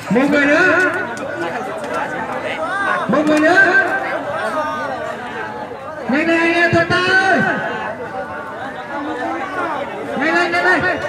Một người nữa. Một người nữa. Nhanh lên, anh em, thật tay ơi. Nhanh lên, nhanh lên.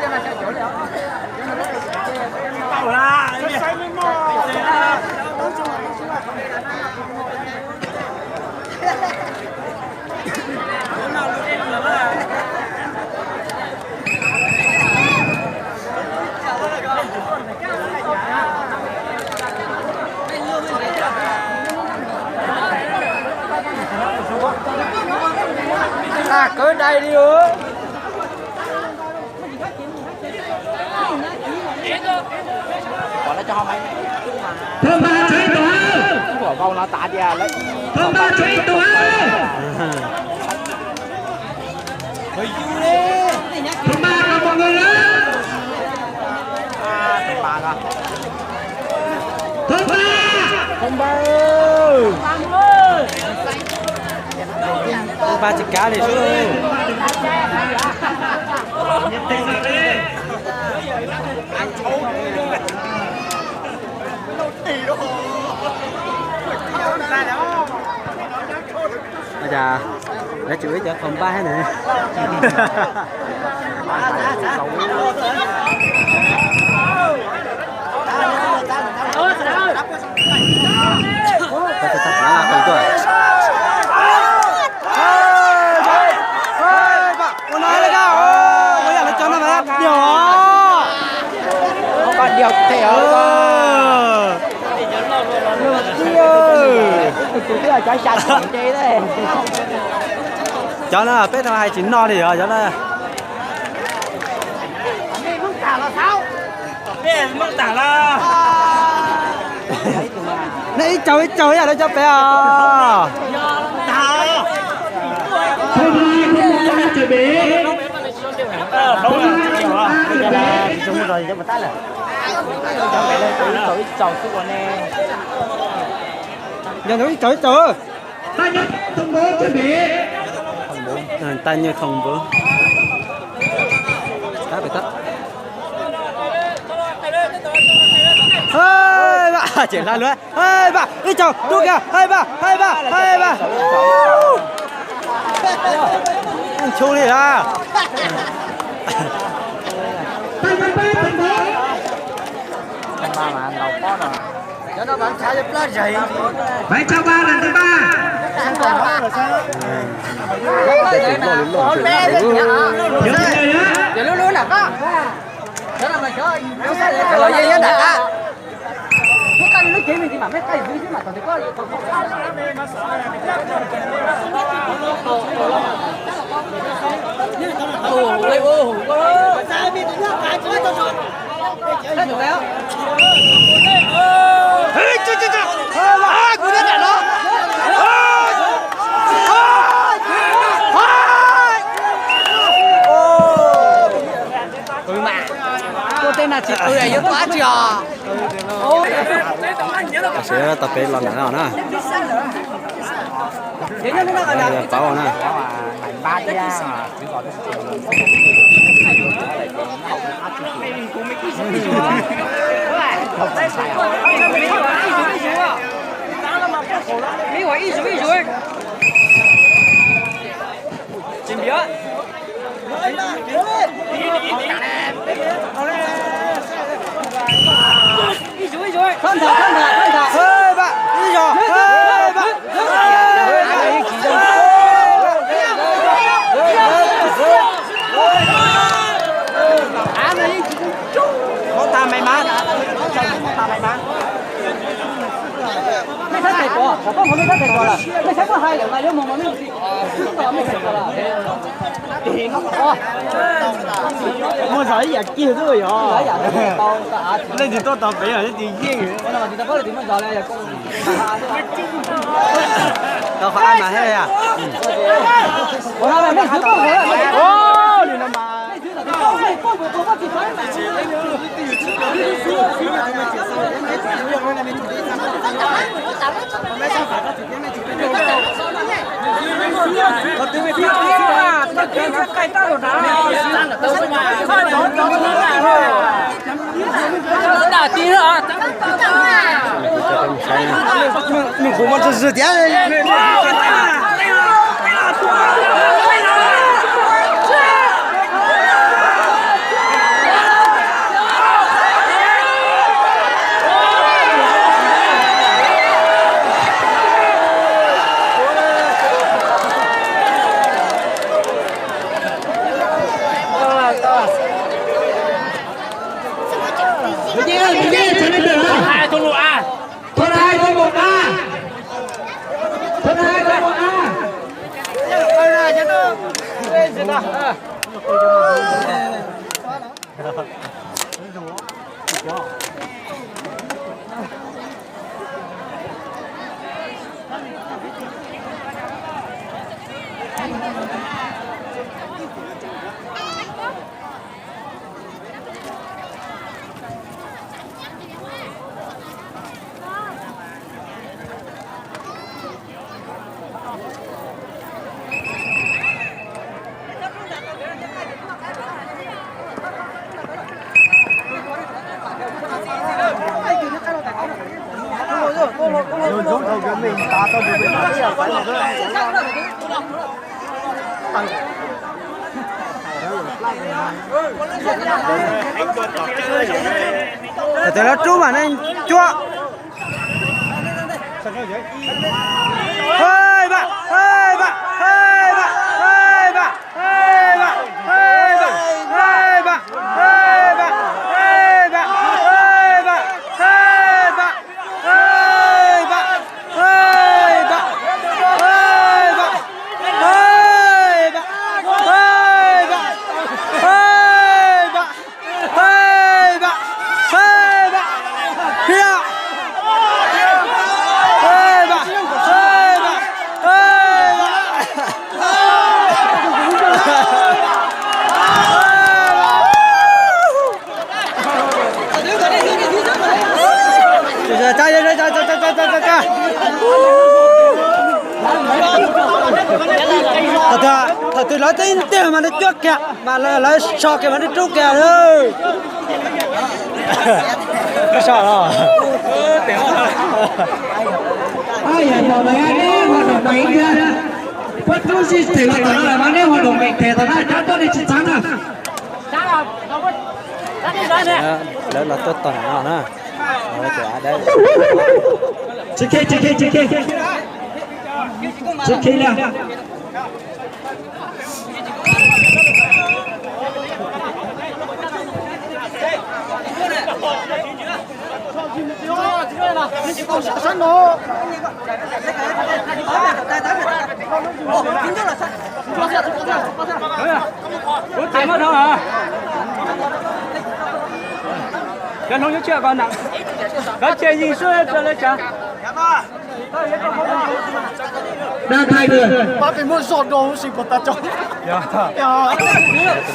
Xa kawg dai li os. Thơm ba, cho ít tổ ơi. Thơm ba, cho ít tổ ơi. Thơm ba, còn một người nữa. Thơm ba. Thơm ba. Thơm ba tsis kav li sub. Ua cas lawv tsis ua ib cov thom npaj thiab ne? Ua no, ua yam lawv cov no mas diaum. Koj diaum thiab. Tus twb cov xya tsev. Cov no peb tau hais tsis noj li os cov no. Nej ib caug ib caug ib yam li cov pem os. Yog ib caug ib caug. Tag nyiaj thoo npawb. Ces hla luaj. Hai ba, ib caug, rub kiag, hai ba, hai ba, hai ba. Nchu li a. Bảy trăm ba lần thứ ba. Lub lub nram koj. Los yeej nyob nram koj. Ua tej na tsis qw yuav tua dab tsi os? Tam sim tau peb los nram no na. Paub na. Ib zaug, ib zaug, thab ntham, thab ntham, thab ntham. Ib zaug, ib zaug. Qhov tag me mas, qhov tag me mas. Muaj zog ib yam kiag xwb yog. Leej twg tuaj tau pem leej twg yeej. Tau qhov ab mas thiab. Nws kuv mas txog zws tiag. Thua hai thua một a. Thua hai thua một a. Thaum twg lawv rub mas nej cuab. Hei, ba, hei, ba, hei, ba, hei, ba, hei, ba, hei, ba, hei, ba, hei, ba, hei, ba, hei, ba, hei, ba, hei, ba, hei, ba, hei, ba, hei, ba, hei, ba, hei, ba. Hei, ba, hei, ba, hia. Hei, ba, hei, ba, hei, ba. Thaum twg lawv teb tiag mas lawv cuab kiag, mas lawv so kiag mas lawv rub kiag. Koj so los? Ai, yog tau lawv neb ua num meem thiab, puab rub sib them los tau lawm mas neb ua num meem them tau na, cov tuaj nej tsis txheeb na. Lawv los tuaj tog no na. Tsis khe, tsis khe, tsis khe. Tsis khe li. Cov hlob nyob tsiaj ko nram, kov cia yig sub raws li cas. Pab peb muab zog do huv si puas tag tso. Yog.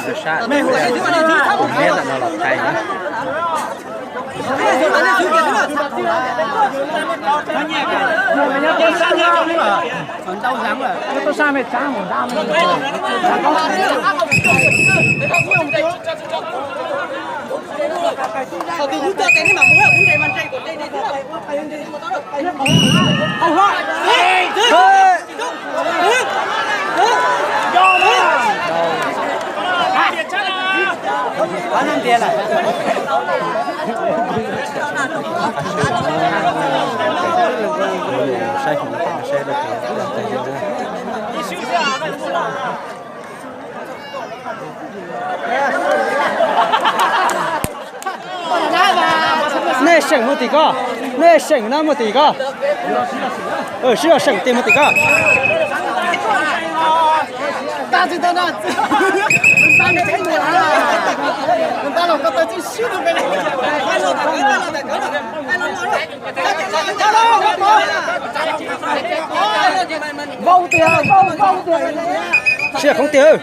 Tus ntawd sab, tus neb ntawm no los thaiv na. Nej seem mus tim ko. Nej seem na mus tim ko. Sib los seem tias mus tim ko. Siab khoob tiag.